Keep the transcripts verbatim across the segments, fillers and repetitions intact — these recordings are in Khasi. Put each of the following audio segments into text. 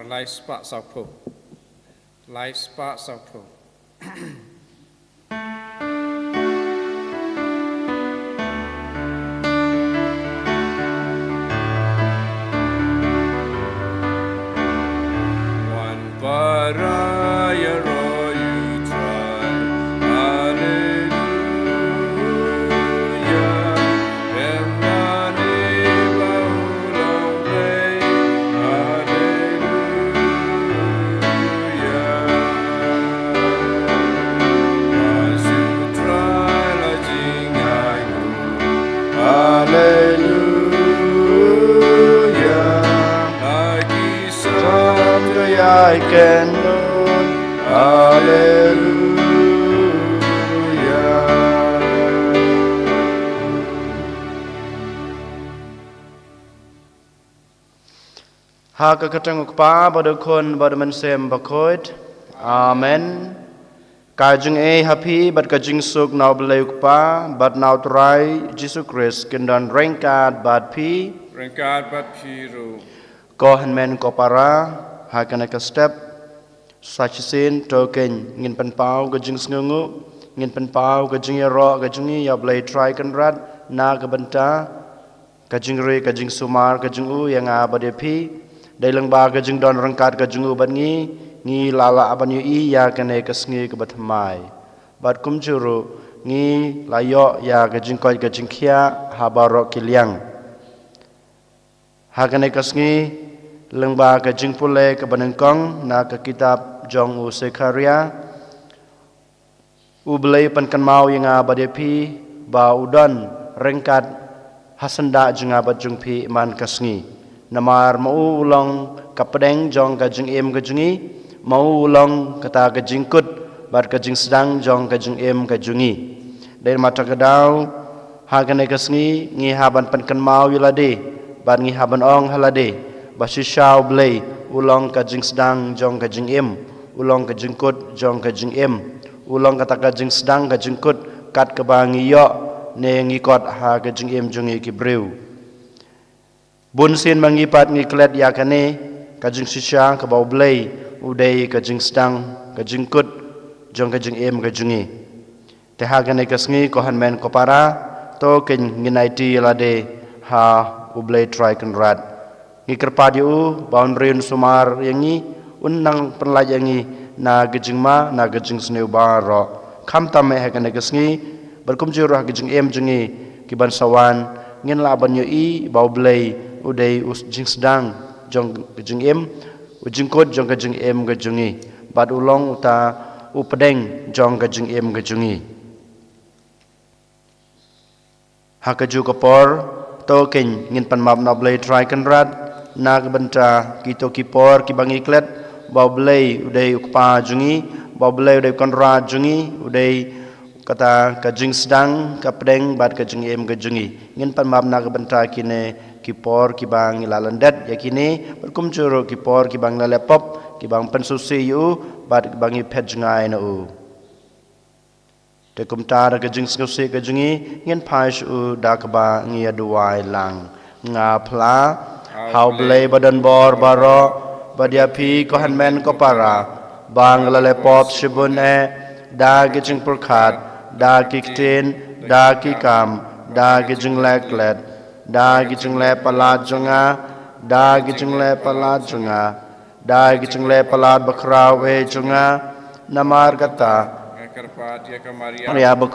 Lai spah sawphew. Lai spah sawphew. Wan para ïaroh ïa U Trai. Haleluia. Em nane ba u long Blei. Haleluia. Ba U Trai la jngai. Haleluia. Ha ki sam ka ïai kynnoh. Haleluia. Ha ka kyrteng U Kpa bad U Khun bad U Mynsiem Bakhuid. Amen. Ka jingaiei ha phi bad ka jingsuk na U Blei U Kpa bad na U Trai Jisu Khrist kin don ryngkat bad phi. Ryngkat bad phi ruh. Ko hynmen ko para, ha kane ka step sa shisien to keiñ ngin pynpaw ka jingsngewnguh, ngin pynpaw ka jingïaroh ka jong ngi ïa U Blei Trai Kynrad na ka bynta ka jingri, ka jingsumar ka jong u ïa nga bad ïa phi. Dei lyngba ka jingdon ryngkat ka jong u bad ngi, ngi la lah ban ïohi ïa kane ka sngi kaba thymmai. Bad kumjuh ruh ngi la ïoh ïa ka jingkoit ka jingkhiah ha baroh ki liang. Ha kane ka sngi, lyngba ka jingpule kaba nyngkong na ka kitab jong u Sekharia, U Blei u pynkynmaw ïa nga bad ïa phi ba u don ryngkat ha syndah jong nga bad jong phi man ka sngi. Namar ma u u long ka pdeng jong ka jingim ka jong ngi, ma u u long kata ka jingkut bad ka jingsdang jong ka jingim ka jong ngi. Dei namar kata ka daw, ha kane ka sngi ngi hap ban pynkynmaw ïa lade bad ngi hap ban ong ha lade ba shisha U Blei u long ka jingsdang jong ka jingim, u long ka jingkut jong ka jingim, u long kata ka jingsdang ka jingkut kat kaba ngi ïoh ne ngi kot ha ka jingim jong ngi ki briew. Bun sien ma ngi pat ngi klet ïa kane ka jingshisha kaba U Blei u dei ka jingsdang ka jingkut jong ka jingim ka jong ngi. Te ha kane ka sngi ko hynmen ko para, to keiñ ngin aiti ïa lade ha U Blei Trai Kynrad. Ngi kyrpad ïa u ba un ri un sumar ïa ngi, un nang pynlait ïa ngi na ka jingma, na ka jingsniew baroh. Khamtam eh ha kane ka sngi bad kumjuh ruh ha ka jingim jong ngi ki ban sa wan, ngin lah ban ïohi ba U Blei u dei u jingsdang jong ka jingim, u jingkut jong ka jingim ka jong ngi, bad u long uta u pdeng jong ka jingim ka jong ngi. Ha kajuh ka por, to keiñ ngin pan map na U Blei Trai Kynrad na ka bynta kito ki por kiba ngi klet ba U Blei u dei u Kpa jong ngi, ba U Blei u dei u Kynrad jong ngi, u dei kata ka jingsdang, ka pdeng bad ka jingim ka jong ngi. Ngin pan map na ka bynta kine ki por kiba ngi la lyndet ïa kine, bad kumjuh ruh ki por kiba ngi la leh pop, kiba ngi pynsngewsih ïa u bad kiba ngi phet jngai na u. Te kumta da ka jingsngewsih ka jong ngi, ngin phai sha u da kaba ngi ïa duwai lang. Nga phla ha U Blei ba don bor baroh, bad ïa phi ko hynmen ko para, ba nga la leh pop shibun eh, da ki jingpyrkhat, da ki ktien, da ki kam, da ki jingleh klet, da ki jingleh palat jong nga, da ki jingleh palat jong nga, da ki jingleh palat bakhraw eh jong nga. Namar kata, nga kyrpad ïa ka Maria, Maria ba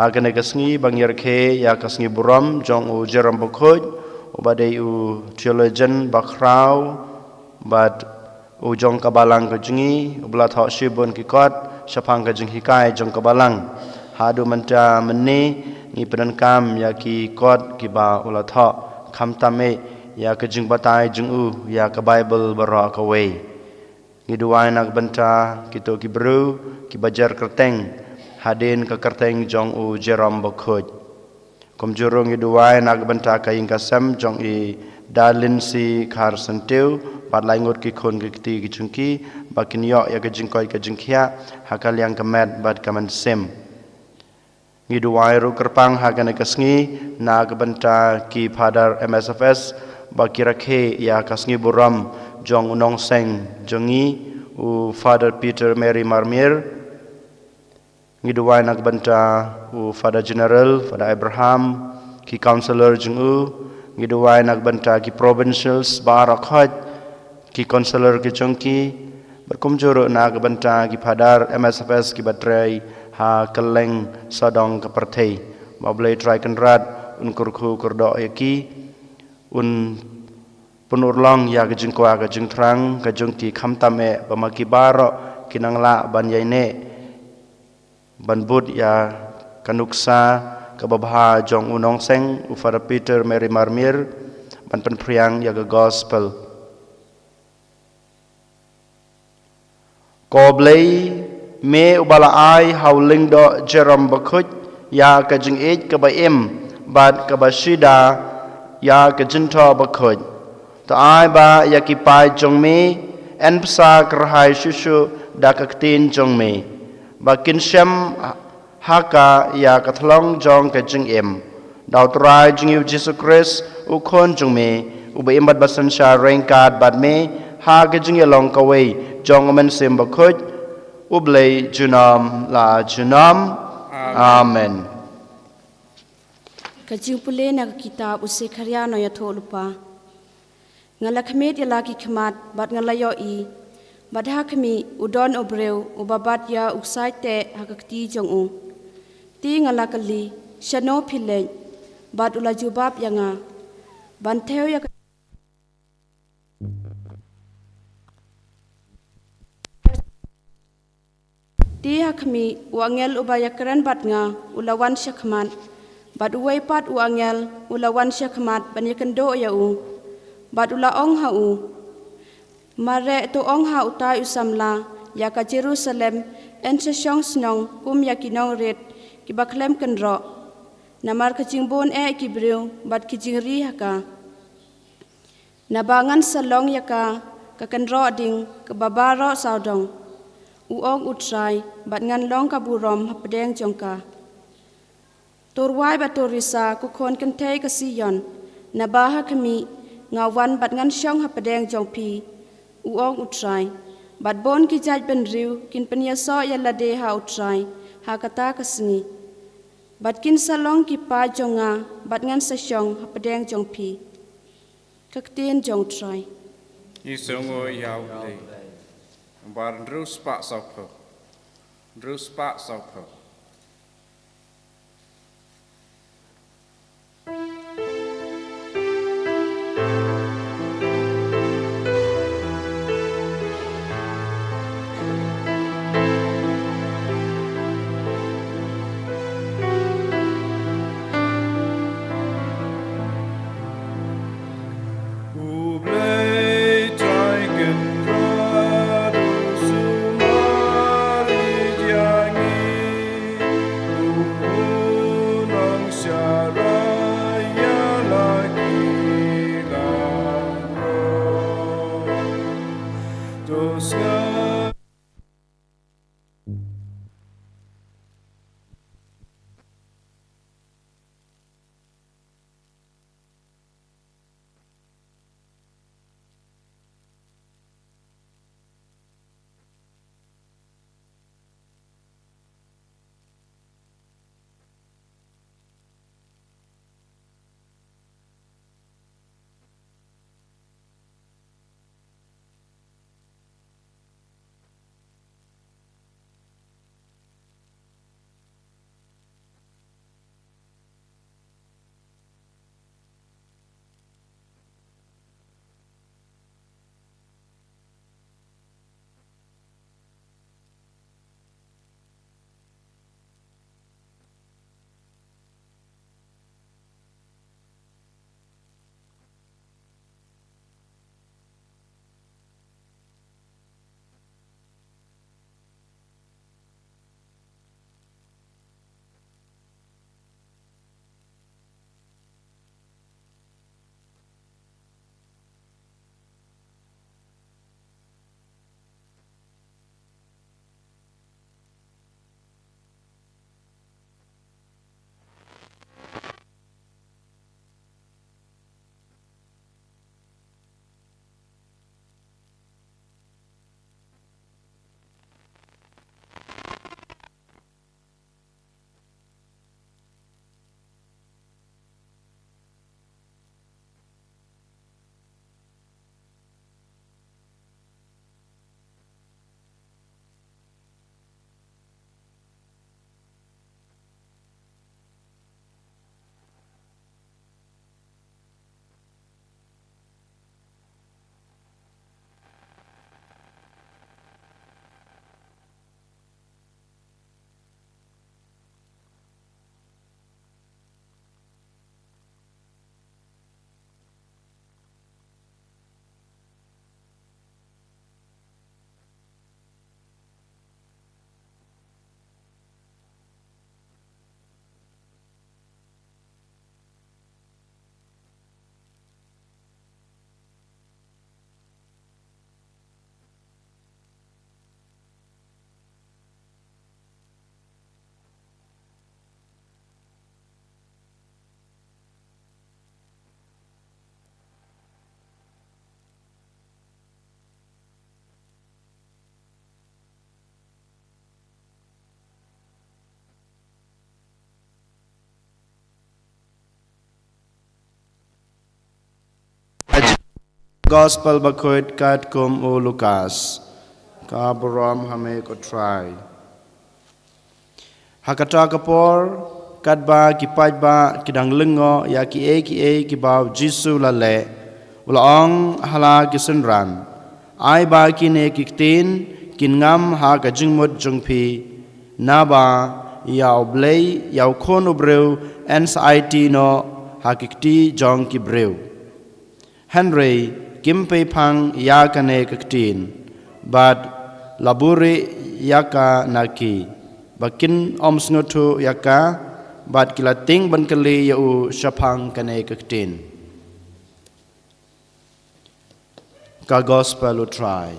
Ha kane ka sngi ba ngi rakhe ïa ka sngi burom jong u Jerome Bakhuid, uba dei u theologian bakhraw bad u jong ka balang ka jong ngi, uba la thoh shibun ki kot shaphang ka jinghikai jong ka balang. Haduh mynta mynne ngi pyndonkam ïa ki kot kiba u la thoh, khamtam eh ïa ka jingbatai jong u ïa ka Baibl baroh kawei. Ngi duwai na ka bynta kito ki briew kiba jer kyrteng hadien ka kyrteng jong u Jerome Bakhuid. Kumjuh ruh ngi duwai na ka bynta ka ïing ka sem jong i Darlin C Kharsyntiew bad lai ngut ki khun ki kti ki jong ki, ba kin ïoh ïa ka jingkoit ka jingkhiah ha ka liang ka met bad ka mynsiem. Ngi duwai ruh kyrpang ha kane ka sngi na ka bynta ki Father M S F S ba ki rakhe ïa ka sngi burom jong u nongseng jong ngi, u Father Peter Mary Marmir. Ngi duwai na ka bynta u Father General, Father Abraham, ki councillor jong u. Ngi duwai na ka bynta ki provincials baroh khoit, ki councillor ki jong ki. Bad kumjuh ruh na ka bynta ki Father M S F S kiba trei ha kylleng sawdong ka pyrthei. Ba U Blei Trai Kynrad un kyrkhu kyrdoh ïa ki, un pynurlong ïa ka jingkwah ka jingthrang ka jong ki, khamtam eh ba ma ki baroh ki nang lah ban ïaineh ban bud ïa ka nuksa kaba bha jong u nongseng, u Father Peter Mary Marmir, ban pynphriang ïa ka gospel. Ko Blei, me uba la ai ha u Lyngdoh Jerome Bakhuid ïa ka jingïeit kaba im bad kaba shida ïa ka jingthoh bakhuid, to ai ba ïa ki paid jong me yn bsa kyrhai shuh shuh da ka ktien jong me, ba kin shem ha ka ïa ka thlong jong ka jingim. Da U Trai jong ngi U Jisu Khrist, U Khun jong me, uba im bad ba synshar ryngkat bad me ha ka jingïalong kawei jong U Mynsiem Bakhuid, U Blei junom la junom. Amen. Amen. Ka jingpule na ka kitab u Sekharia nongïathuh lypa. Nga la khmih ïa la ki khmat bad nga la ïohi, bad ha khmih u don u briew uba bat ïa u ksai teh ha ka kti jong u. Te nga la kylli, shano phi leit? Bad u la jubab ïa nga, ban thew ïa ka Te ha khmih u angel uba ïakren bad nga u la wan sha khmat, bad uwei pat u angel u la wan sha khmat ban ïakynduh ïa u, bad u la ong ha u, mareh to ong ha utai u samla ïa ka Jerusalem, yn sa shong shnong kum ïa ki nongrit kiba khlem kynroh, namar ka jingbun eh ki briew bad ki jingri ha ka. Naba ngan sa long ïa ka ka kynroh ding kaba baroh sawdong, u ong U Trai, bad ngan long ka burom hapdeng jong ka. To rwai bad to risa, ko khun kynthei ka Sion, naba ha khmih nga wan bad ngan shong hapdeng jong phi, u ong U Trai. Bad bun ki jaid bynriew kin pynïasoh ïa lade ha U Trai ha kata ka sngi. Bad kin sa long ki paid jong nga, bad ngan sa shong hapdeng jong phi. Ka ktien jong U Trai. Ngi sngew ïa U Blei. Nambar hynriew spah sawphew. Hynriew spah sawphew. Gospel bakhuid katkum u Lukas. Ka burom ha me ko Trai. Ha kata ka por, katba ki paidbah ki dang lyngngoh ïa kiei kiei kiba u Jisu u la leh, u la ong ha la ki synran, ai ba kine ki ktien kin ngam ha ka jingmut jong phi, naba ïa U Blei, ïa u Khun u briew yn sa aiti noh ha ki kti jong ki briew. Hynrei kim pei phang ïa kane ka ktien, bad la buhrieh ïa ka na ki, ba kin ym sngewthuh ïa ka, bad ki la tieng ban kylli ïa u shaphang kane ka ktien. Ka Gospel u Trai.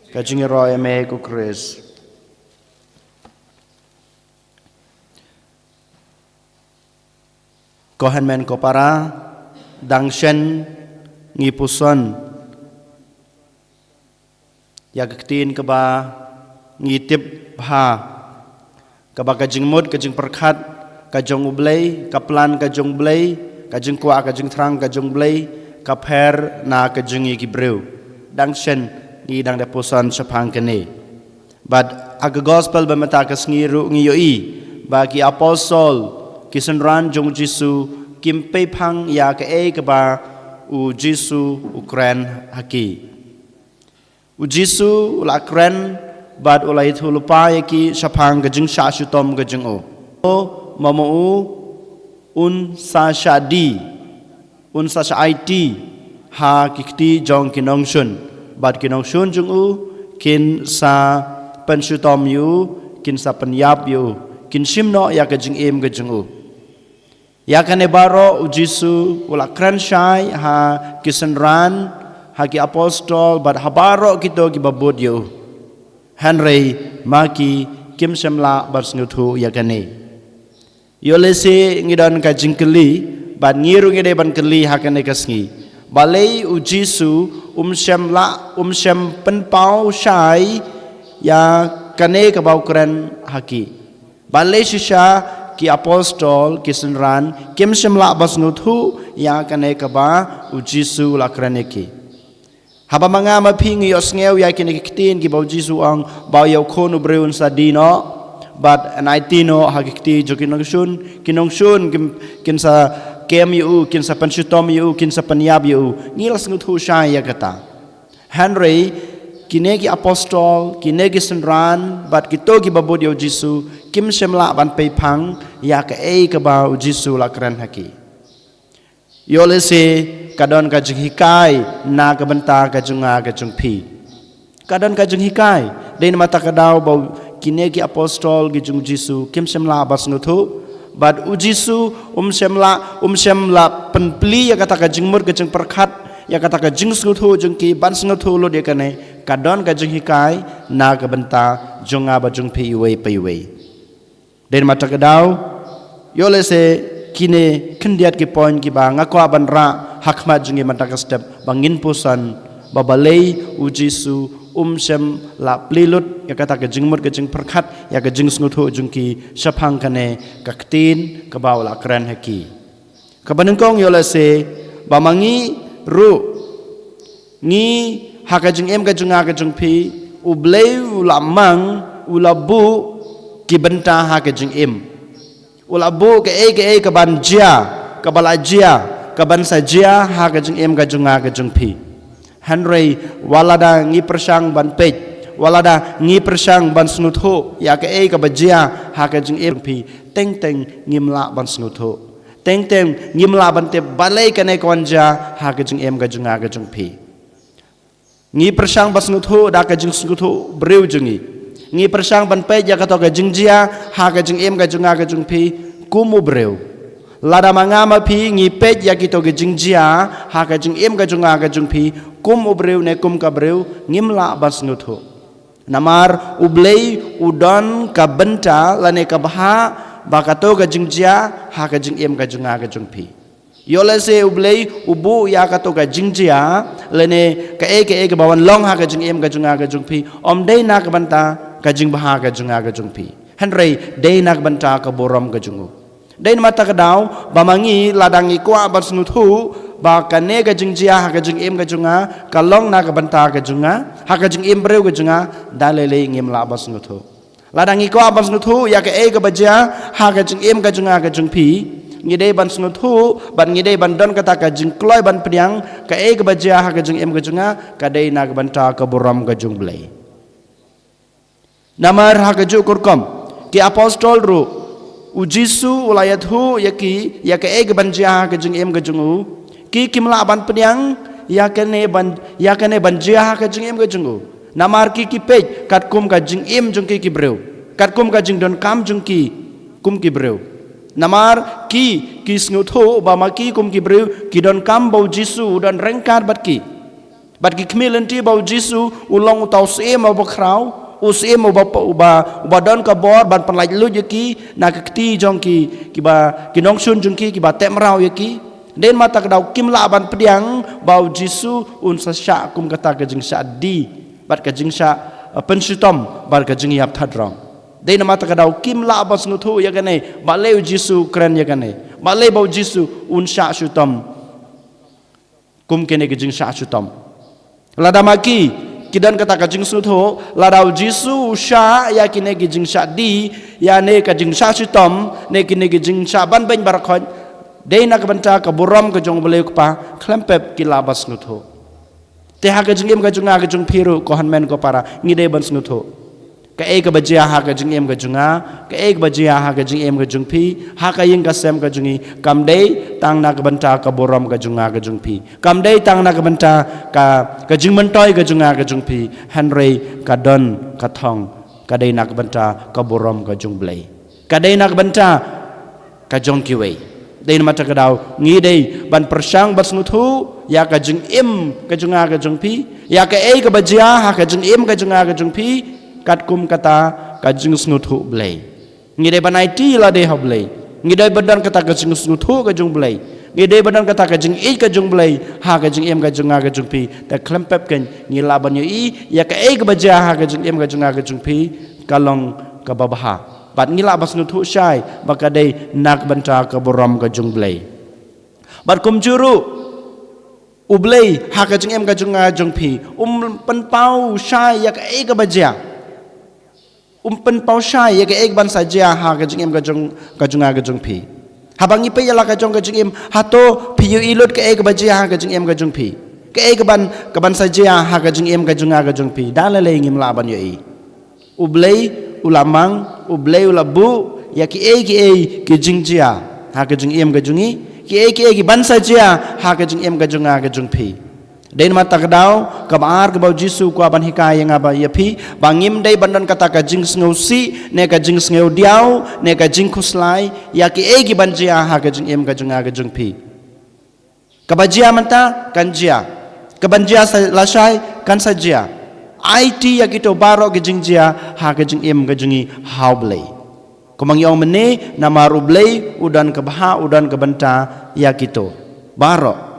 Ka jingïaroh ïa me ko Khrist. Ko hynmen ko para, dang shen ngi puson ïa ka ktien kaba ngi tip bha, kaba ka jingmut, ka jingpyrkhat ka jong U Blei, ka plan ka jong U Blei, ka jingkwah, ka jingthrang ka jong U Blei, ka pher na ka jong ngi ki briew. Dang shen ngi dang da puson shaphang kane. Bad ha ka Gospel ba mynta ka sngi ruh ngi ïohi ba ki apostol, ki synran jong u Jisu, kim pei phang ïa kaei kaba u Jisu u kren ha ki. U Jisu u la kren bad u la ïathuh lypa ïa ki shaphang ka jingshah shitom ka jong u. Mo mo u un sa shah die, un sa shah aiti ha ki kti jong ki nongshun, bad ki nongshun jong u kin sa pynshitom ïa u, kin sa pynïap ïa u, kin shim noh ïa ka jingim ka jong u. Ïa kane baroh u Jisu u la kren shai ha ki synran, ha ki apostol, bad ha baroh kito kiba bud ïa u. Hynrei ma ki kim shym lah ban sngewthuh ïa kane. Ïoh lehse ngi don ka jingkylli, bad ngi ruh ngi dei ban kylli ha kane ka sngi. Balei u Jisu um shym lah, um shym pynpaw shai ïa kane kaba u kren ha ki? Balei shisha ki apostol, ki synran, kim shym lah ban sngewthuh ïa kane kaba u Jisu u la kren ïa ki? Haba ma nga ma phi ngi ïohsngew ïa kine ki ktien kiba u Jisu u ong ba ïa u Khun u briew un sa die noh, bad yn aiti noh ha ki kti jong ki nongshun, ki nongshun kin, kin sa kem ïa u, kin sa pynshitom ïa u, kin sa pynïap ïa u, ngi la sngewthuh shai ïa kata. Hynrei kine ki apostol, kine ki synran, bad kito kiba bud ïa u Jisu, kim shym lah ban pei phang ïa kaei kaba u Jisu u la kren ha ki. Ïoh lehse ka don ka jinghikai na ka bynta ka jong nga ka jong phi. Ka don ka jinghikai. Dei namar kata ka daw ba kine ki apostol ki jong u Jisu kim shym lah ban sngewthuh. Bad u Jisu um shym lah, um shym lah pynplie ïa kata ka jingmut ka jingpyrkhat, ïa kata ka jingsngewthuh jong ki ban sngewthuh lut ïa kane. Ka don ka jinghikai na ka bynta jong nga bad jong phi iwei pa iwei. Dei namar kata ka daw, ïoh lehse kine khyndiat ki point kiba nga kwah ban rah ha khmat jong ngi mynta ka step ba ngin puson ba balei u Jisu um shym lah plie lut ïa kata ka jingmut ka jingpyrkhat, ïa ka jingsngewthuh jong ki shaphang kane ka ktien kaba u la kren ha ki. Kaba nyngkong ïoh lehse ba ma ngi ruh ngi ha ka jingim ka jong nga ka jong phi, U Blei u la mang, u la buh ki bynta ha ka jingim. U la buh kaei kaei kaban jia, kaba la jia, kaban sa jia ha ka jingim ka jong nga ka jong phi. Hynrei wat lada ngi pyrshang ban peit, wat lada ngi pyrshang ban sngewthuh ïa kaei kaba jia ha ka jingim phi, teng teng ngim lah ban sngewthuh. Teng teng ngim lah ban tip balei kane ka wan jia ha ka jingim ka jong nga ka jong phi. Ngi pyrshang ban sngewthuh da ka jingsngewthuh briew jong ngi. Ngi pyrshang ban peit ïa kato ka jingjia ha ka jingim ka jong nga ka jong phi kum u briew. Lada ma nga ma phi ngi peit ïa kito ka jingjia ha ka jingim ka jong nga ka jong phi kum u briew ne kum ka briew, ngim lah ban sngewthuh. Namar U Blei u don ka bynta lane ka bha ba kato ka jingjia ha ka jingim ka jong nga ka jong phi. Ïoh lehse U Blei u buh ïa kato ka jingjia lane kaei kaei kaba wan long ha ka jingim ka jong nga ka jong phi, ym dei na ka bynta ka jingbha ka jong nga ka jong phi. Hynrei dei na ka bynta ka burom ka jong u. Dei namar kata ka daw ba ma ngi lada ngi kwah ban sngewthuh ba kane ka jingjia ha ka jingim ka jong nga ka long na ka bynta ka jong nga, ha ka jingim briew ka jong nga, da lei lei ngim lah ban sngewthuh. Lada ngi kwah ban sngewthuh ïa kaei kaba jia ha ka jingim ka jong nga ka jong phi, ngi dei ban sngewthuh bad ngi dei ban don kata ka jingkloi ban pdiang kaei kaba jia ha ka jingim ka jong nga ka dei na ka bynta ka burom ka jong U Blei. Namar ha kajuh ka rukom ki apostol ruh, U Jisu u la ïathuh ïa ki ïa kaei kaban jia ha ka jingim ka jong u. Ki kim lah ban pdiang ïa kane ban, ïa kane ban jia ha ka jingim ka jong u. Namar ki ki peit katkum ka jingim jong ki ki briew, katkum ka jingdonkam jong ki kum ki briew. Namar ki ki sngewthuh ba ma ki kum ki briew ki donkam ba U Jisu u don ryngkat bad ki. Bad ki khmih lynti ba U Jisu u long uta u syiem uba khraw, u syiem uba, uba, uba don ka bor ban pynlait luid ïa ki na ka kti jong ki, kiba, ki nongshun jong ki kiba teh mraw ïa ki. Dei namar kata ka daw kim lah ban pdiang ba U Jisu un sa shah kum kata ka jingshah die bad ka jingshah, eh, pynshitom bad ka jingïap thadrong. Dei namar kata ka daw kim lah ban sngewthuh ïa kane, balei U Jisu u kren ïa kane, balei ba U Jisu un shah shitom kum kine ki jingshah shitom. Lada ma ki ki don kata ka jingsngewthuh, lada U Jisu u shah ïa kine ki jingshah die, ïa ne ka jingshah shitom, ne kine ki jingshah ban beiñ baroh khoit, dei na ka bynta ka burom ka jong U Blei U Kpa, khlem pep ki lah ban sngewthuh. Te ha ka jingim ka jong nga ka jong phi ruh, ko hynmen ko para, ngi dei ban sngewthuh kaei kaba jia ha ka jingim ka jong nga, kaei kaba jia ha ka jingim ka jong phi, ha ka ïing ka sem ka jong ngi, kam dei tang na ka bynta ka burom ka jong nga ka jong phi. Kam dei tang na ka bynta ka, ka jingmyntoi ka jong nga ka jong phi, hynrei ka don ka thong, ka dei na ka bynta ka burom ka jong U Blei. Ka dei na ka bynta ka jong kiwei. Dei namar kata ka daw ngi dei ban pyrshang ban sngewthuh ïa ka jingim ka jong nga ka jong phi, ïa kaei kaba jia ha ka jingim ka jong nga ka jong phi, katkum kata ka jingsngewthuh Blei. Ngi dei ban aiti lade ha Blei. Ngi dei ban don kata ka jingsngewthuh ka jong Blei. Ngi dei ban don kata ka jingïeit ka jong Blei ha ka jingim ka jong nga ka jong phi. Te khlem pep kein ngi lah ban ïohi ïa kaei kaba jia ha ka jingim ka jong nga ka jong phi ka long kaba bha. Bad ngi lah ban sngewthuh shai ba ka dei na ka bynta ka burom ka jong Blei. Bad kumjuh ruh U Blei ha ka jingim ka jong nga jong phi um pynpaw shai ïa kaei kaba jia. Um pynpaw shai ïa kaei kaban sa jia ha ka jingim ka jong, ka jong nga ka jong phi. Haba ngi peit ïa la ka jong ka jingim, hato phi ïohi lut kaei kaba jia ha ka jingim ka jong phi? Kaei kaban, kaban sa jia ha ka jingim ka jong nga ka jong phi, da lei lei ngim lah ban ïohi. U Blei u la mang, U Blei u la buh ïa kiei kiei ki jingjia ha ka jingim ka jong ngi, kiei kiei kiban sa jia ha ka jingim ka jong nga ka jong phi. Dei namar kata ka daw kaba ar kaba U Jisu u kwah ban hikai ïa nga bad ïa phi, ba ngim dei ban don kata ka jingsngewsih ne ka jingsngewdiaw ne ka jingkhuslai ïa kiei kiban jia ha ka jingim ka jong nga ka jong phi. Kaba jia mynta kan jia, kaban jia sa lashai kan sa jia. Aiti ïa kito baroh ki jingjia ha ka jingim ka jong ngi ha U Blei. Kumba ngi ong mynne, namar U Blei u don ka bha, u don ka bynta ïa kito baroh.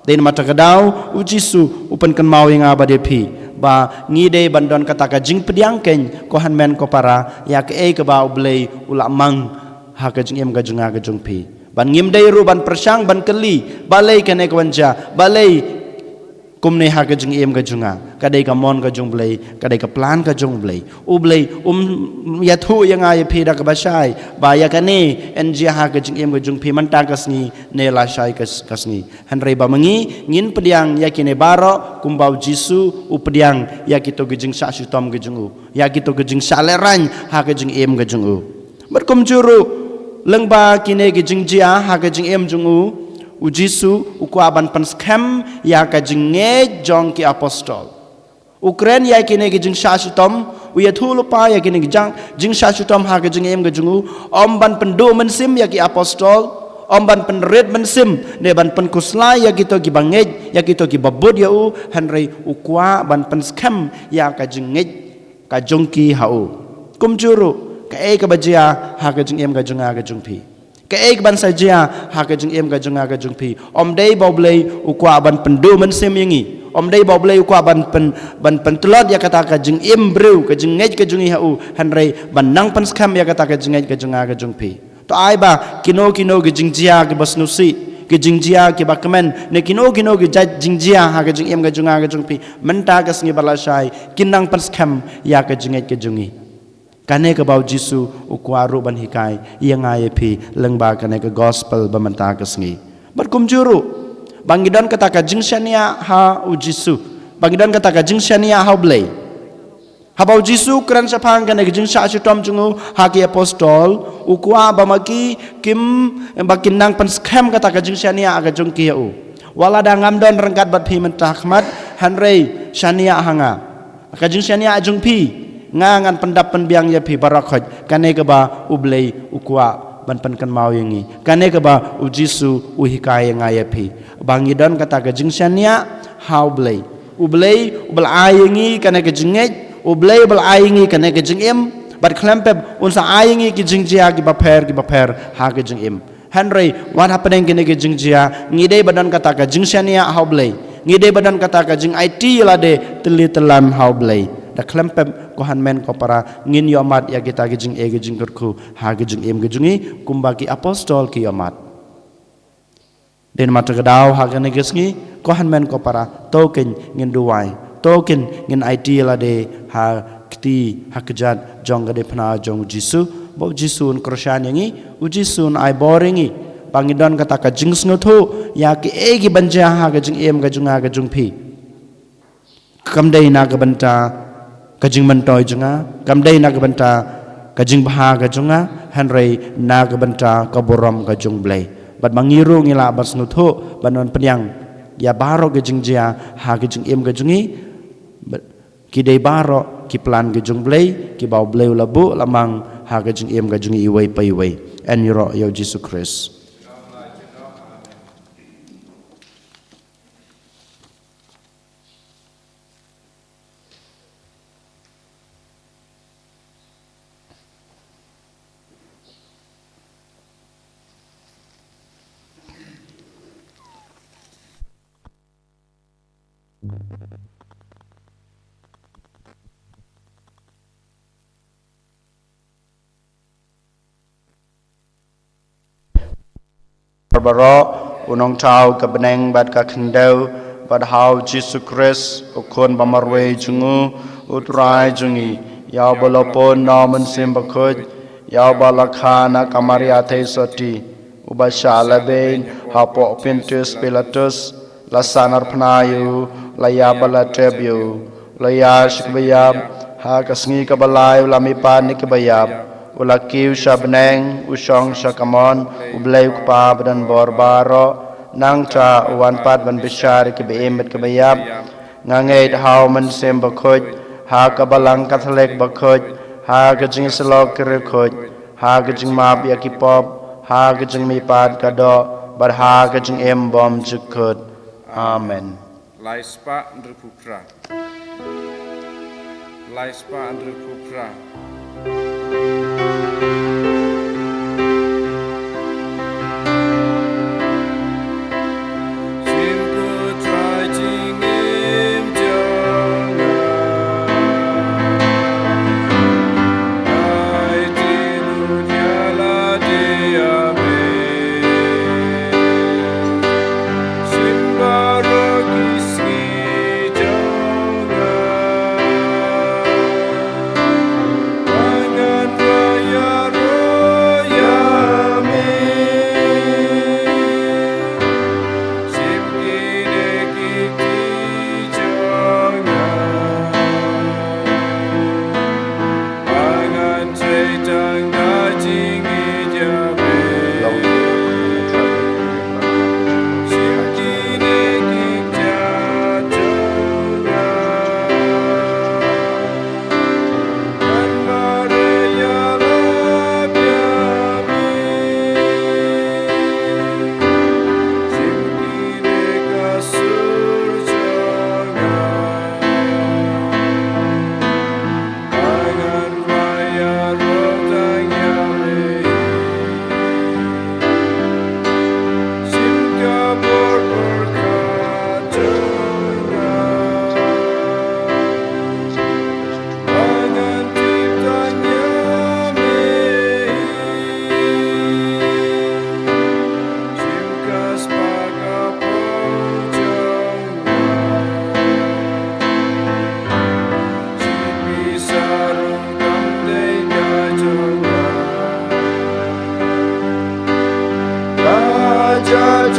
Dei namar kata ka daw U Jisu u pynkynmaw ïa nga bad ïa phi ba ngi dei ban don kata ka jingpdiang kein, ko hynmen ko para, ïa kaei kaba U Blei u la mang ha ka jingim ka jong nga ka jong phi. Ban ngim dei ruh ban pyrshang ban kylli, balei kane ka wan jia, balei kumne ha ka jingim ka jong nga. Ka dei ka mon ka jong U Blei, ka dei ka plan ka jong U Blei. U Blei um ïathuh ïa nga ïa phi da kaba shai ba ïa kane yn jia ha ka jingim ka jong phi mynta ka sngi ne lashai ka, ka sngi. Hynrei ba ma ngi ngin pdiang ïa kine baroh kumba U Jisu u pdiang ïa kito ki jingshah shitom ki jong u, ïa kito ki jingshah lehraiñ ha ka jingim ka jong u. Bad kumjuh ruh lyngba kine ki jingjia ha ka jingim jong u, U Jisu u kwah ban pynskhem ïa ka jingngeit jong ki apostol. U kren ïa kine ki jingshah shitom, u ïathuh lypa ïa kine ki jang, jingshah shitom ha ka jingim ka jong u, ym ban pynduh mynsiem ïa ki apostol, ym ban pynrit mynsiem ne ban pynkhuslai ïa kito kiba ngeit, ïa kito kiba bud ïa u, hynrei u kwah ban pynskhem ïa ka jingngeit ka jong ki ha u. Kumjuh ruh kaei kaba jia ha ka jingim ka jong nga ka jong phi, kaei kaban sa jia ha ka jingim ka jong nga ka jong phi, ym dei ba U Blei u kwah ban pynduh mynsiem ïa ngi, ym dei ba U Blei u kwah ban pyn, ban pyntlot ïa kata ka jingim briew, ka jingngeit ka jong ngi ha u, hynrei ban nang pynskhem ïa kata ka jingngeit ka jong nga ka jong phi. To ai ba kino kino ki jingjia kiba sngewsih, Ki jingjia kiba kmen, ne kino kino ki jait jingjia ha ka jingim ka jong nga ka jong phi, mynta ka sngi ba la shai, kin nang pynskhem ïa ka jingngeit ka jong ngi. Kane kaba u Jisu u kwah ruh ban hikai ïa nga ïa phi lyngba kane ka gospel ba mynta ka sngi. Bad kumjuh ruh, ba ngi don kata ka jingshaniah ha u Jisu, ba ngi don kata ka jingshaniah ha u Blei. Haba u Jisu u kren shaphang kane ka jingshah shitom jong u ha ki apostol, u kwah ba ma ki kim, ba kin nang pynskhem kata ka jingshaniah ka jong ki ïa u. Wat la da ngam don ryngkat bad phi mynta ha khmat, hynrei shaniah ha nga. Ka jingshaniah jong phi, nga ngan pyndap pynbiang ïa phi baroh khoit. Kane kaba u Blei u kwah ban pynkynmaw ïa ngi. Kane kaba u Jisu u hikai ïa nga ïa phi, ba ngi don kata ka jingshaniah ha u Blei. U Blei u ba la ai ïa ngi kane ka jingngeit, u Blei u ba la ai ïa ngi kane ka jingim, bad khlem pep un sa ai ïa ngi ki jingjia kiba pher kiba pher ha ka jingim. Hynrei wat hapdeng kine ki jingjia, ngi dei ba don kata ka jingshaniah ha u Blei. Ngi dei ba don kata ka jingaiti ïa lade tylli tyllan ha u Blei. Da khlem pep, ko hynmen ko para, ngin ïohmad ïa kita ki jingeh ki jingkyrkhu ha ki jingim ki jong ngi, kumba ki apostol ki ïohmad. Dei namar kata ka daw ha kane ka sngi, ko hynmen ko para, to kin ngin duwai, to kin ngin aiti ïa lade ha kti ha kjat jong ka diengphna jong u Jisu, ba u Jisu un kyrshan ïa ngi, u Jisu un ai bor ïa ngi, ba ngi don kata ka jingsngewthuh ïa kiei kiban jia ha ka jingim ka jong nga ka jong phi. Kam dei na ka bynta ka jingmyntoi jong nga, kam dei na ka bynta ka jingbha ka jong nga, hynrei na ka bynta ka burom ka jong u Blei. Bad ma ngi ruh ngi lah ban sngewthuh, ban wan pynïang ïa baroh ka jingjia ha ka jingim ka jong ngi, bad ki dei baroh ki plan ka jong u Blei, kiba u Blei u la buh la mang ha ka jingim ka jong ngi iwei pa iwei. Yn ïaroh ïa u Jisu Khrist. Baroh, u nongthaw ka bneng bad ka khyndew, bad ha u Jisu Khrist, u Khun ba marwei jong u, u Trai jong ngi, ïa uba la pun na u Mynsiem Bakhuid, ïa uba la kha na ka Maria Theisotti, uba shah lehbeiñ hapoh Pontius Pilatus, la sahnarphna ïa u, la ïap bad la tep ïa u, u la ïaid sha kiba ïap, ha ka sngi kaba lai u la mihpat na kiba ïap, u la kiew sha bneng, u shong sha kamon u Blei u Kpa badonbor baroh, nangta u wan pat ban bishar ïa kiba im bad kiba ïap. Nga ngeit ha u Mynsiem Bakhuid, ha ka Balang Katholik bakhuid, ha ka jingïasyllok ki riewkhuid, ha ka jingmap ïa ki pop, ha ka jingmihpat ka doh, bad ha ka jingim bymjukut. Amen. Lai spah hynriewphew phra. Lai spah hynriewphew phra.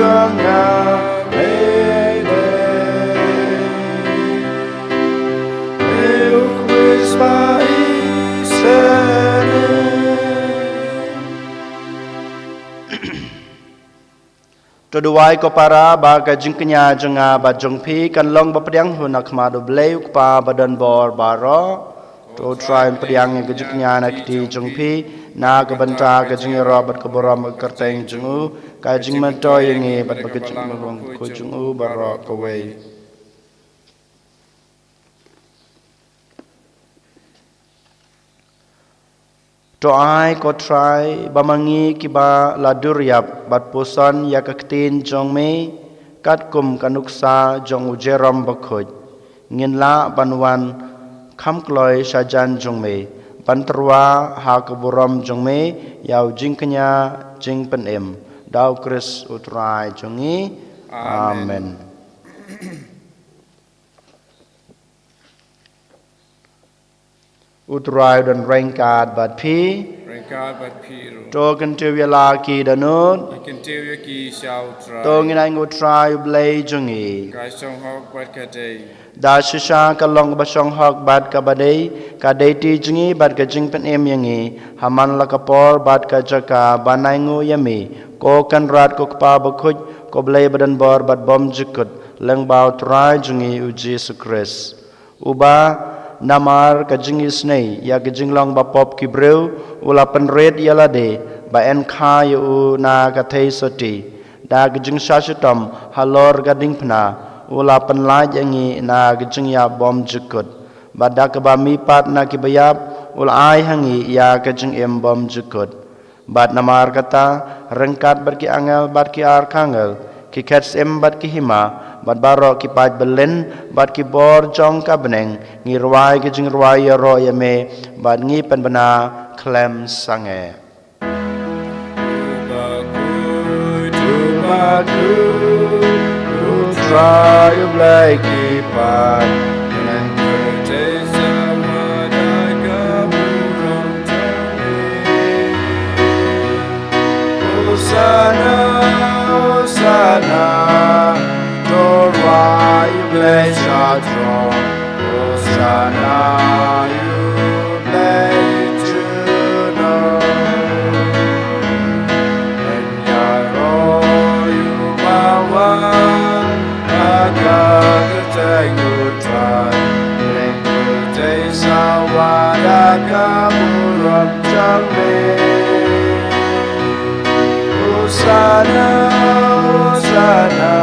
To duwai ko para ba ka jingkñia jong nga bad jong phi kan long ba pdiang hun na khmat U Blei U Kpa ba don bor baroh. To Trai pdiang ïa ka jingkñia na kti jong phi na ka bynta ka jingïaroh bad ka burom ka kyrteng jong u, ka jingmyntoi ïa ngi bad ba ka jingmyntoi jong u baroh kawei. To ai ko Trai ba ma ngi kiba la dur ïap bad puson ïa ka ktien jong me katkum ka nuksa jong u Jerome Bakhuid, ngin lah ban wan kham kloi sha jan jong me ban tyrwa ha ka burom jong me ïa u jingkñia jingpynim da U Khrist U Trai jong ngi. Amen. Amen. U Trai u don ryngkat bad phi. Ryngkat bad phi ruh. To kyntiew ïa la ki dohnud. Ngi kyntiew ïa ki sha U Trai. To ngin ai nguh U Trai U Blei jong ngi. Ka shong hok bad ka dei. Da shisha ka long kaba shong hok bad kaba dei, ka dei ti jong ngi bad ka jingpynim ïa ngi ha man la ka por bad ka jaka ban ai nguh ïa me, ko Kynrad ko Kpa Bakhuid, ko Blei ba don bor bad bymjukut, lyngba U Trai jong ngi U Jisu Khrist. Uba namar ka jingisynei ïa ka jinglong bapop ki briew u la pynrit ïa lade ba yn kha ïa u na ka theisotti. Da ka jingshah shitom halor ka diengphna u la pynlait ïa ngi na ka jingïap bymjukut. Bad da kaba mih pat na kiba ïap u la ai ha ngi ïa ka jingim bymjukut. Bad namar kata, ryngkat bad ki angel bad ki arkangel, ki khet syiem bad ki hima, bad baroh ki paid byllien bad ki bor jong ka bneng, ngi rwai ka jingrwai ïaroh ïa me bad ngi pynbna khlem sangeh. U Bakhuid, U Bakhuid, U Trai U Blei ki paid, nang kyrteng sawa da ka burom jong me. Hosanna, Hosanna, to rwai U Blei sha throne. Hosanna ïa U Blei junom. Ngan ïaroh ïa u bawan ha ka kyrteng U Trai. Nang kyrteng sawa da ka burom jong me. Hosanna, Hosanna,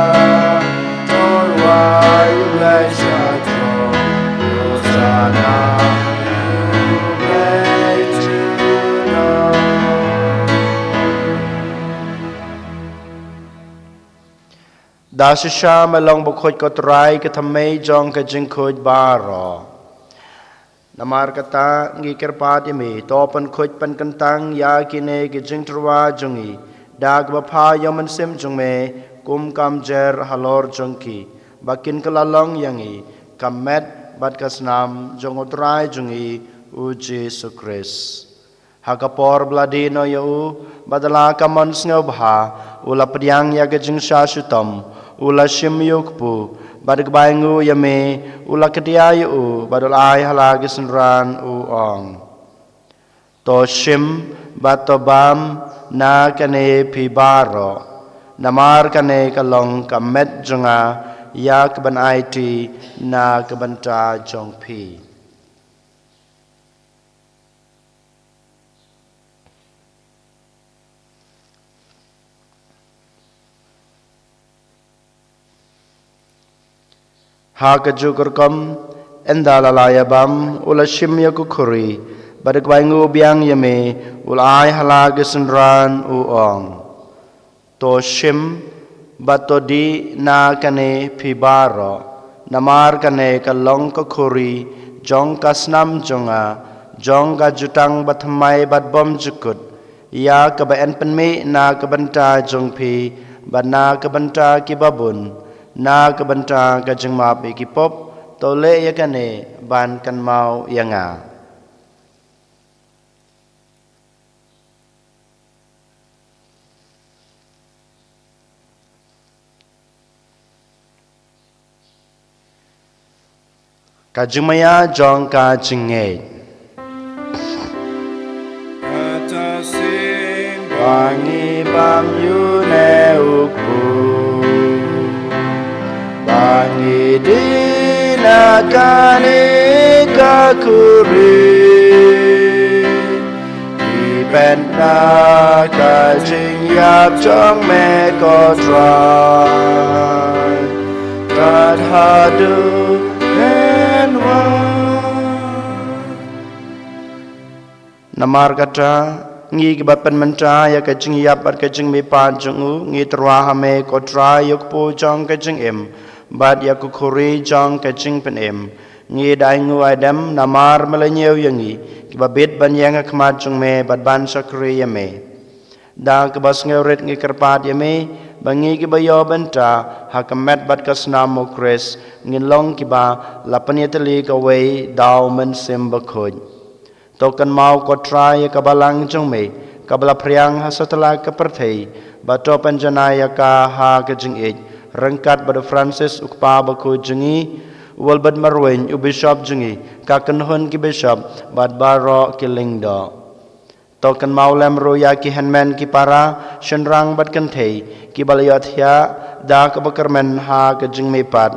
to rwai U Blei sha throne. Hosanna ïa U Blei junom. Da shisha me long bakhuid ko Trai, ka thymmei jong ka jingkhuid baroh. Namar kata ngi kyrpad ïa me, to pynkhuid pynkyntang ïa kine ki jingtyrwa jong ngi da kaba pha ïa u Mynsiem jong me, kum ka mjer halor jong ki, ba kin kylla long ïa ngi ka met bad ka snam jong U Trai jong ngi U Jisu Khrist. Ha ka por ba la die noh ïa u, bad da la ka mon sngewbha u la pdiang ïa ka jingshah shitom, u la shim ïa u kpu, bad da kaba ainguh ïa me u la kdiah ïa u, bad u la ai ha la ki synran, u ong: To shim bad to bam na kane phi baroh, namar kane ka long ka met jong nga, ïa kaban aiti na ka bynta jong phi. Ha kajuh ka rukom, ynda la la ïa bam, u la shim ïa ka khuri, bad da kaba ainguh biang ïa me, u la ai ha la ki synran, u ong: To shim bad to dih na kane phi baroh, namar kane ka long ka khuri jong ka snam jong nga, jong ka jutang bathymmai bad bymjukut, ïa kaba yn pynmih na ka bynta jong phi bad na ka bynta kiba bun, na ka bynta ka jingmap ïa ki pop. To leh ïa kane ban kynmaw ïa nga. Ka jingmaïa jong ka jingngeit. Kata sien ba ngi bam ïa une u kpu, ba ngi die na kane ka khuri, ngi peit na ka jingïap jong me ko Trai. Kat haduh mynwan. Namar kata, ngi kiba pynmynta ïa ka jingïap bad ka jingmihpat jong u, ngi tyrwa ha me ko Trai ïa u kpu jong ka jingim bad ïa ka khuri jong ka jingpynim. Ngi da ainguh aidem namar me la ñiew ïa ngi kiba bit ban ïeng ha khmat jong me bad ban shakri ïa me. Da kaba sngewrit ngi kyrpad ïa me ba ngi kiba ïoh bynta ha ka met bad ka snam u Khrist ngin long kiba la pynïatylli kawei da u Mynsiem Bakhuid. To kynmaw ko Trai ïa ka balang jong me kaba la phriang ha satlak ka pyrthei, bad to pynjanai ïa ka ha ka jingïeit ryngkat bad u Francis u kpa bakhuid jong ngi, u Wilbert Marwein u bishop jong ngi, ka kynhun ki bishop bad baroh ki lyngdoh. To kynmaw lem ruh ïa ki hynmen ki para, shynrang bad kynthei kiba la ïohthiah da kaba kyrmen ha ka jingmihpat,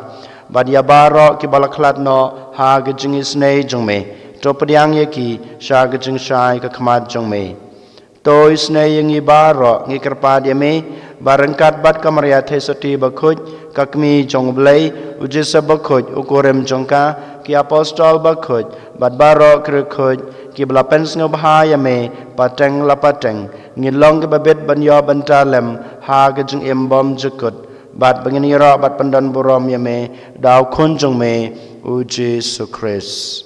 bad ïa baroh kiba la khlad noh ha ka jingisynei jong me. To pdiang ïa ki sha ka jingshai ka khmat jong me. To isynei ïa ngi baroh, ngi kyrpad ïa me ba ryngkat bad ka Maria Theisotti bakhuid, ka Kmie jong u Blei, u Joseph bakhuid u kurim jong ka, ki apostol bakhuid bad baroh ki riewkhuid kiba la pynsngewbha ïa me pateng la pateng, ngin long kiba bit ban ïoh bynta lem ha ka jingim bymjukut, bad ba ngin ïaroh bad pyndonburom ïa me da u Khun jong me u Jisu Khrist.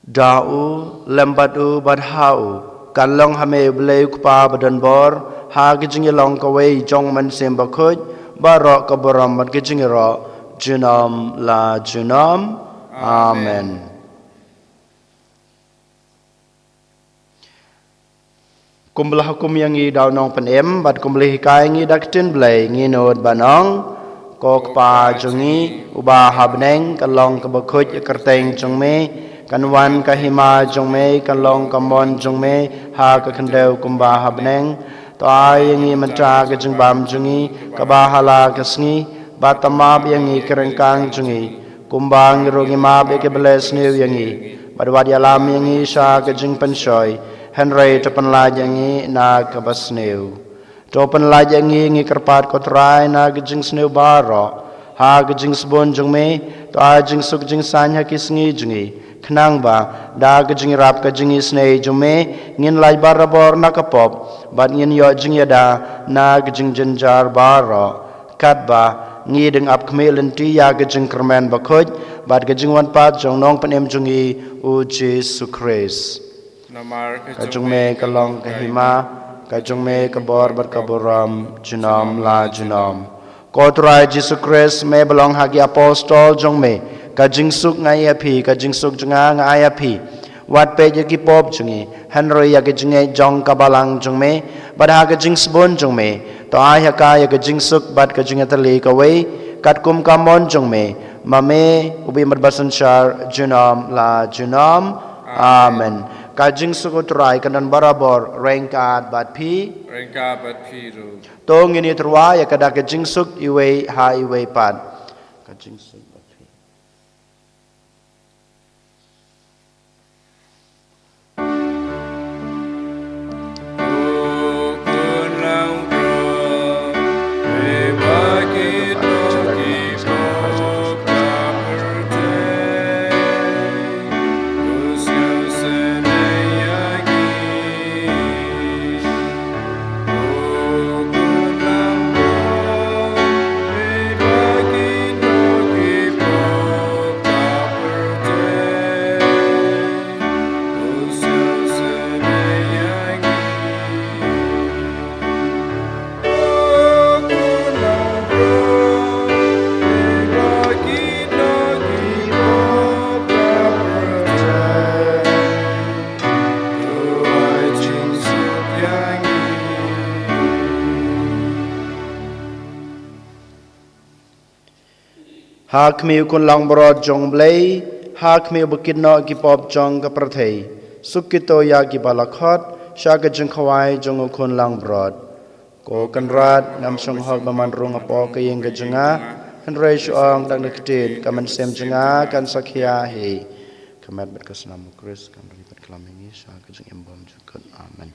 Da u, lem bad u, bad ha u, kan long ha me u Blei u Kpa badonbor, ha ka jingïalong kawei jong u Mynsiem Bakhuid, baroh ka burom bad ka jingïaroh junom la junom. Amen. Kumba la hukum ïa ngi da u Nongpynim bad kumba la hikai ïa ngi da ka ktien Blei, ngi nud ban ong: Ko Kpa jong ngi uba ha bneng, kan long kaba khuid ïa ka kyrteng jong me, kan wan ka hima jong me, kan long ka mon jong me ha ka khyndew kumba ha bneng. To ai ïa ngi mynta ka jingbam jong ngi kaba ha la ka sngi, bad to map ïa ngi ki ryngkang jong ngi, kumba ngi ruh ngi map ïa kiba leh sniew ïa ngi. Bad wat ïalam ïa ngi sha ka jingpynshoi, hynrei to pynlait ïa ngi na kaba sniew. To pynlait ïa ngi, ngi kyrpad ko Trai, na ka jingsniew baroh, ha ka jingsbun jong me, to ai jingsuk jingsaiñ ha ki sngi jong ngi, khnang ba da ka jingïarap ka jingisynei jong me, ngin lait barabor na ka pop, bad ngin ïoh jingïada na ka jingjynjar baroh. Katba ngi dang ap khmih lynti ïa ka jingkyrmen bakhuid bad ka jingwan pat jong u Nongpynim jong ngi u Jisu Khrist. Namar ka jong me ka long ka hima, ka jong me ka bor bad ka burom junom la junom. Ko Trai Jisu Khrist, me ba la ong ha ki apostol jong me: Ka jingsuk nga ai ïa phi, ka jingsuk jong nga nga ai ïa phi. Wat peit ïa ki pop jong ngi, hynrei ïa ka jingngeit jong ka balang jong me, bad ha ka jingsbun jong me, to ai ha ka ïa ka jingsuk bad ka jingïatylli kawei, katkum ka mon jong me, ma me uba ïeit bad ba synshar junom la junom. Amen. Ka jingsuk u Trai kan don barabor ryngkat bad phi. Ryngkat bad phi ruh. To ngin ïatyrwa ïa ka da ka jingsuk iwei ha iwei pat. Ka jingsuk bad phi. Ha khmih u khun langbrot jong U Blei, ha khmih uba kit noh ki pop jong ka pyrthei. Suk kito ïa kiba la khot sha ka jingkhawai jong u khun langbrot. Ko Kynrad, ngam shong hok ba man rung hapoh ka ïing ka jong nga, hynrei shu ong tang da ka ktien, ka mynsiem jong nga kan sa khia hi. Ka met bad ka snam u Khrist kan ri bad klam ïa ngi sha ka jingim bymjukut. Amen.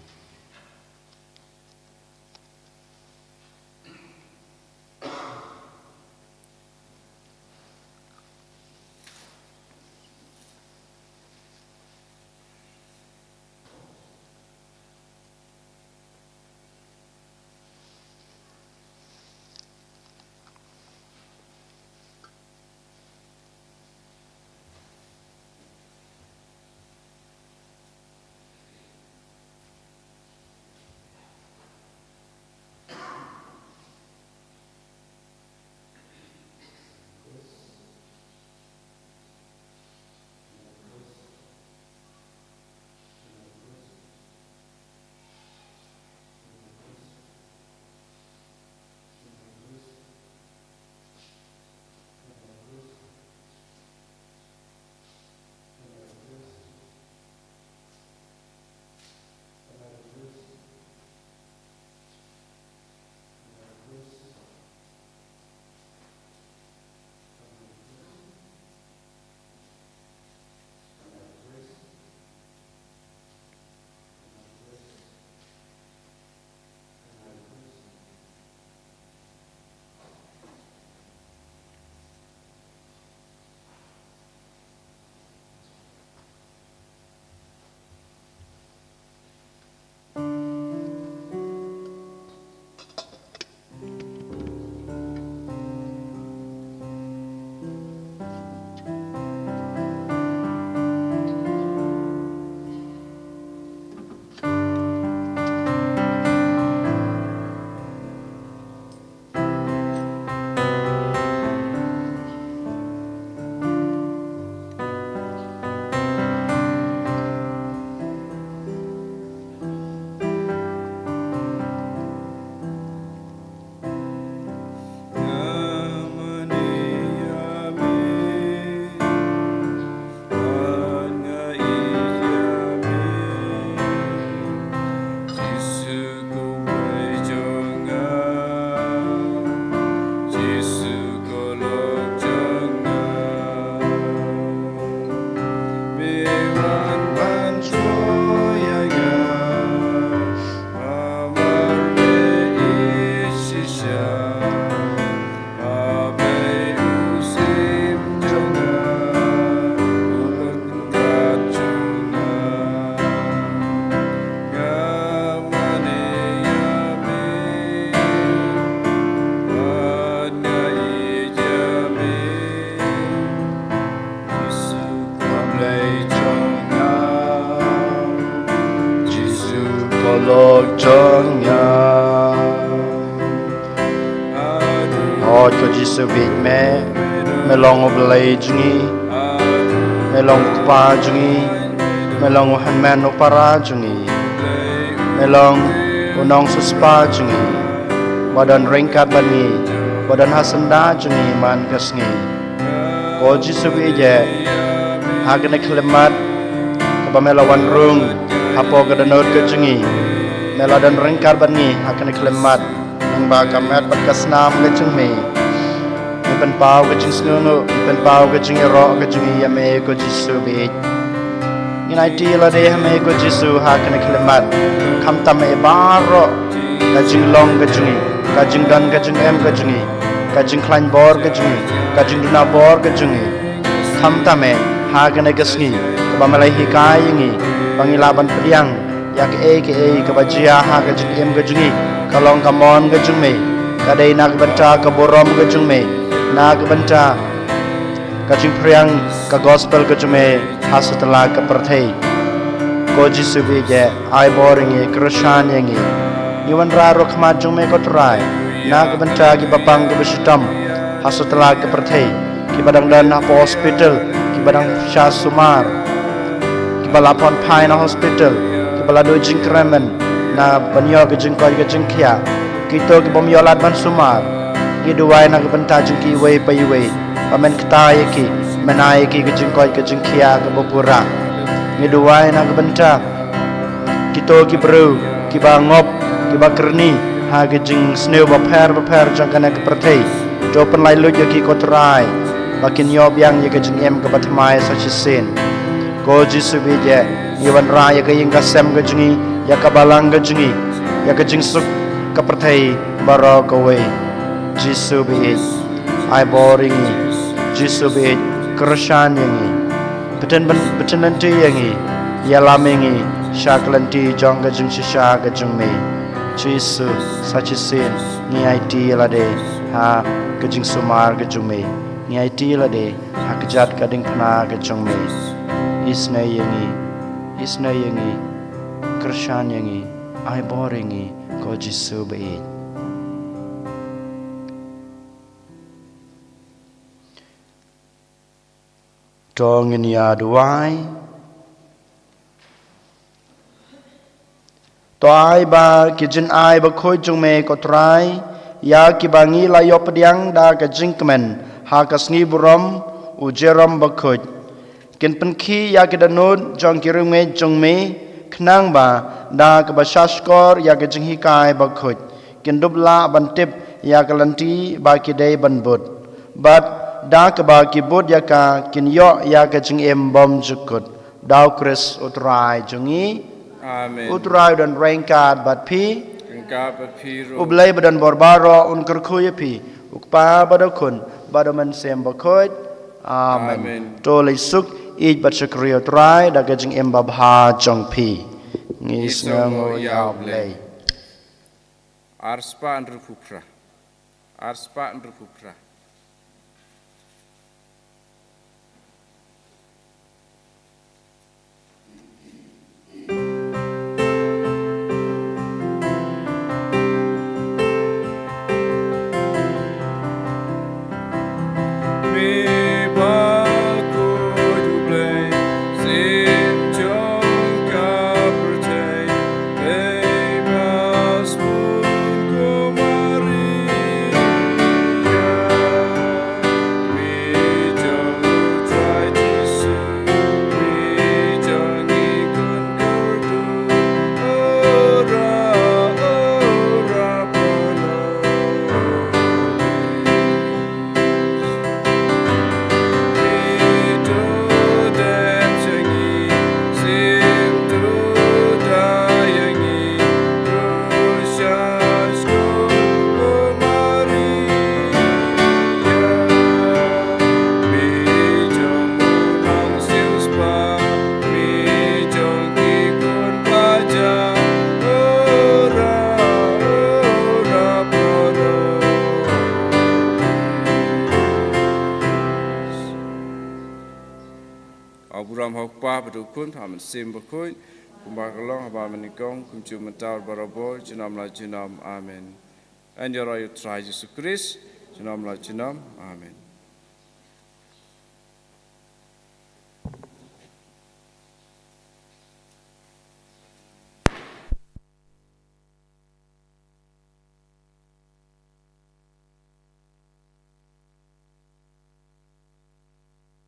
Hooid ko Jisu, bieit me, me long U Blei jong ngi, me long U Kpa jong ngi, me long U Hynmen U Para jong ngi, me long U Nongsiewspah jong ngi, ba don ryngkat bad ngi, ba don ha syndah jong ngi man ka sngi. Ko Jisu bieit, ha kane ka khyllipmat kaba me la wan rung hapoh ka dohnud ka jong ngi, me la don ryngkat bad ngi ha kane ka khyllipmat. Nangba ka met bad ka snam ka jong me, ngi pynpaw ka jingsngewnguh, ngi pynpaw ka jingïaroh ka jong ngi ïa me ko Jisu bieit. Ngin aiti lade ha me ko Jisu ha kane ka khyllipmat. Khamtam ïa baroh ka jinglong ka jong ngi, ka jingdon ka jingem ka jong ngi, ka jingkhlaiñ bor ka jong ngi, ka jingduna bor ka jong ngi. Khamtam ïa ha kane ka sngi kaba me la hikai ïa ngi ba ngi lah ban pdiang ïa kaei kaei kaba jia ha ka jingim ka jong ngi, ka long ka mon ka jong me, ka dei na ka bynta ka burom ka jong me, na ka bynta ka jingphriang ka gospel ka jong me ha satlak ka pyrthei. Ko Jisu bieit, ai bor ïa ngi, kyrshan ïa ngi. Ngi wanrah ruh khmat jong me ko Trai na ka bynta kiba pang kiba shitom ha satlak ka pyrthei, kiba dang don hapoh hospital, kiba dang shah sumar, kiba la pynphai na hospital, kiba la duh jingkyrmen na ban ïoh ka jingkoit ka jingkhiah, kito kibym ïoh lad ban sumar. Ngi duwai na ka bynta jong kiwei pa iwei. ba men kta ïa ki, men ai ïa ki ka jingkoit ka jingkhiah kaba pura. Ngi duwai na ka bynta kito ki briew kiba ngop, kiba kyrni ha ka jingsniew bapher bapher jong kane ka pyrthei. To pynlait lut ïa ki, ko Trai, ba kin ïoh biang ïa ka jingim kaba thymmai sa shisien. Ko Jisu baieit, ngi wanrah ïa ka ïing ka sem ka jong ngi, ïa ka balang ka jong ngi, ïa ka jingsuk ka pyrthei baroh kawei. Jisu baieit, ai bor ïa ngi. Jisu baieit, kyrshan ïa ngi. Btin, btin lynti ïa ngi, ïalam ïa ngi sha ka lynti jong ka jingshisha ka jong me. Jisu, sa shisien ngi aiti ïa lade ha ka jingsumar ka jong me. Ngi aiti ïa lade ha ka jaka diengphna ka jong me. Isynei ïa ngi, isynei ïa ngi, kyrshan ïa ngi, ai bor ïa ngi, ko Jisu baieit. To ngin ïa duwai. To ai ba ki jingai bakhuid jong me, ko Trai, ïa kiba ngi la ïoh pdiang da ka jingkmen ha ka sngi burom u Jerome bakhuid, kin pynkhih ïa ki dohnud jong ki riewngeit jong me, khnang ba da kaba sngap shkor ïa ka jinghikai bakhuid, kin dup lah ban tip ïa ka lynti ba ki dei ban bud. Bad da kaba ki bud ïa ka, kin ïoh ïa ka jingim bymjukut. Da U Khrist U Trai jong ngi. Amen. U Trai un don ryngkat bad phi. Ryngkat bad phi ruh. U Blei badonbor baroh un kyrkhu ïa phi, U Kpa bad U Khun bad U Mynsiem Bakhuid. Amen. Amen. To leit suk, ïeit bad shakri U Trai da ka jingim babha jong phi. Ngi sngewnguh ïa U Blei. Ar spah hynriewphew phra. Ar spah hynriewphew phra. Burom ha U Kpa bad U Khun bad U Mynsiem Bakhuid, kumba ka long haba mynnyngkong, kumjuh mynta bad barabor, junom la junom. Amen. Yn ïaroh ïa U Trai Jisu Khrist junom la junom. Amen.